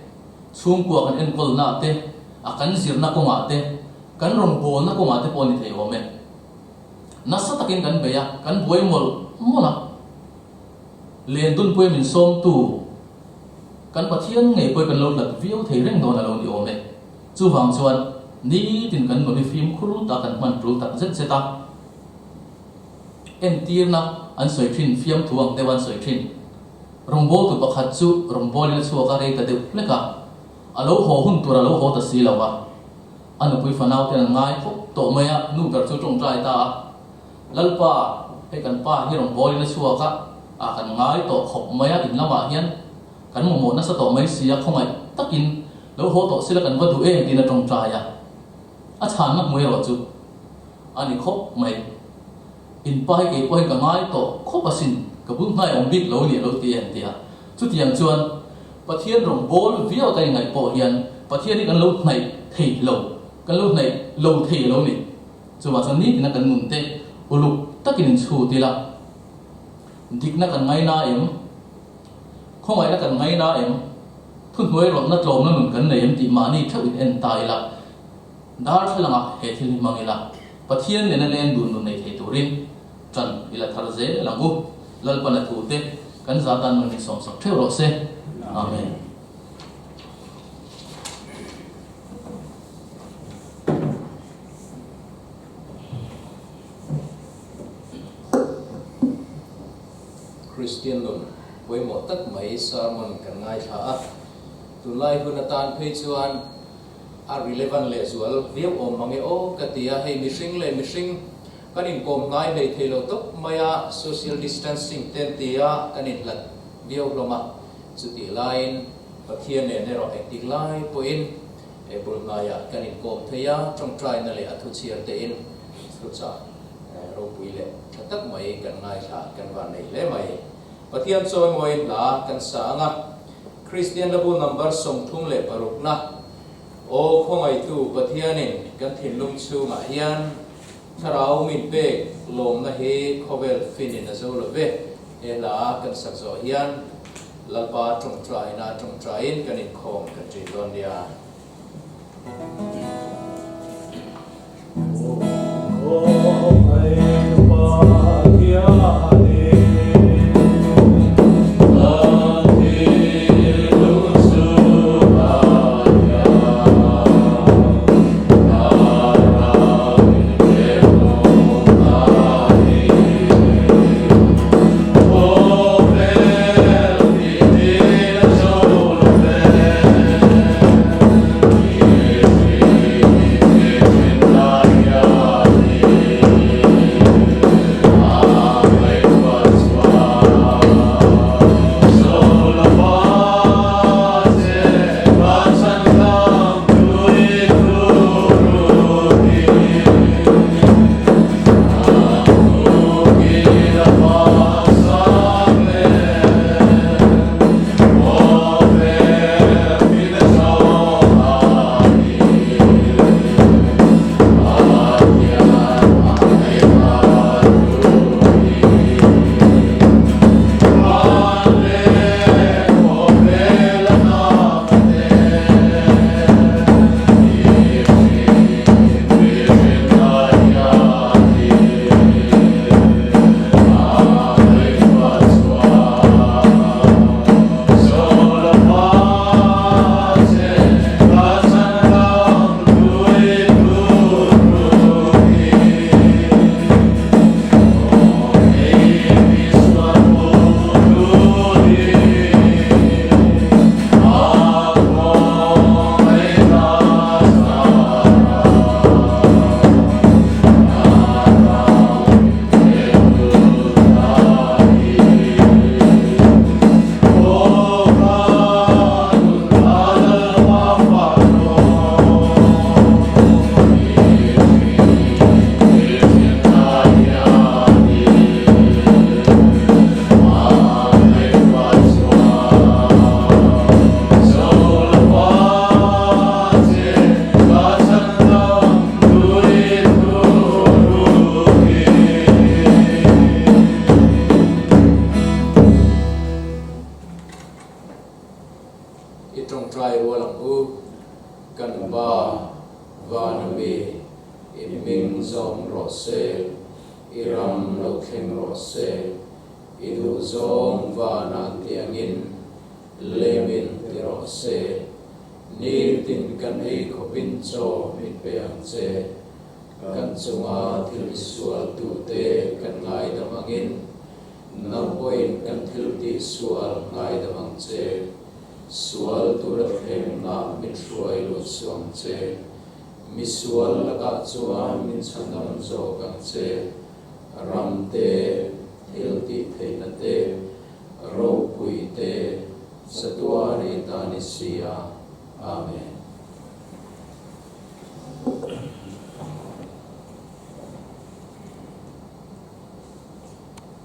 chhungkua kan enkawlnaah te, a kan zirna kawngah te, kan rawngbawlna kawngah te pawh a ni thei awm e. Nasa takin kan bei a, kan buai mawlh mawlh a. Len dunpuia min sawmtu kan Pathian ngei pawh hi kan lo hlat viau thei reng dawn a lo ni awm e. Chuvang chuan nitin kan nun hi fimkhur tak kan hman tul tak zet zet a, entirna an sawi thin, fiamthu ang deuh an sawi thin. Rawngbawltu pakhat chu rawngbawlin a chhuak a, rei ta deuh hlek a. A lo haw hun tur a lo haw ta si lo va. A nupui fanau ten an ngai khawp tawh mai a, nu ber chu tawngtai ta a. Lalpa, hei kan pa hi rawn bawlin a chhuak a, a kan ngai tawh khawp mai a, in lamah hian kan mamawh nasa tawh mai si a, khawngaih takin lo haw tawh sila kan va duh em tiin a tawngtai a. A chhanna hmu erawh chu a ni khawp mai. In pa hi kei pawh hi ka ngai tawh khawp asin, ka bul hnai awm bik lo ni a lo ti em ti a. Chutiang chuan Pathian rawn bawl viau ka ingaih pawh hian Pathian hi kan lo hnaih thei lo, kan lo hnaih lo thei a lo ni. Chuvah chuan nitina kan nun te uluk takin inchhut ila, dikna kan ngaina em? Khawngaihna kan ngaina em? Thuhnuai rawtna tlawmna nun kan nei em tih mahni theuh in en ta ila. Darthlalangah he thil hi hmang ila, Pathian nena leng dun nun nei thei turin ṭan i la thar zel ang u. Lalpan a thute kan za tan man min sawmsak ṭheuh rawh se. Amen. Kristian nun pawimawh tak mai sermon kan ngaithla a, tunlai hun atan phei chuan A relevant lehzual viau awm mang e aw ka ti a, hei mihring leh mihring kan inkawm hnai hlei thei lo tawp mai a, social distancing te an ti a, kan inhlat viau hlawm a, chutih laiin Pathian nen erawh engtik lai pawhin e bul hnaiah kan inkawm thei a, tawngtaina leh a thuchhiar tein thuchah ropui leh tha tak mai kan ngaithla kan van nei hle mai. Pathian chawimawiin hla kan sa ang a. Kristian Labu number 36 na, Aw khawngaihtu Pathianin kan thinlung chhungah hian Thlarau min pek lawmna hi khawvel finin a zo lo ve. He hla kan sak zawh hian Lalpa tawngtaina tawngtaiin kan inkhawm kan ṭin dawn nia. I tawngtai rual ang u, kan Pa Vana mi, i hming zawm rawh se, i ram lo thleng rawh se, i duhzawng vanah tiangin lemin ti rawh se, nitin kan ei khawpin chaw min pe ang che. Kan chunga thil tisualtute kan ngaidam angin, nang pawhin kan thil tihsual ngaidam ang che. Sual. tura thlemna min hruai lut suh ang che. Misual lakah chuan min chhandam zawk ang che. Ram te, thil tih theihna te, ropui te, chatuan i ta ni si a.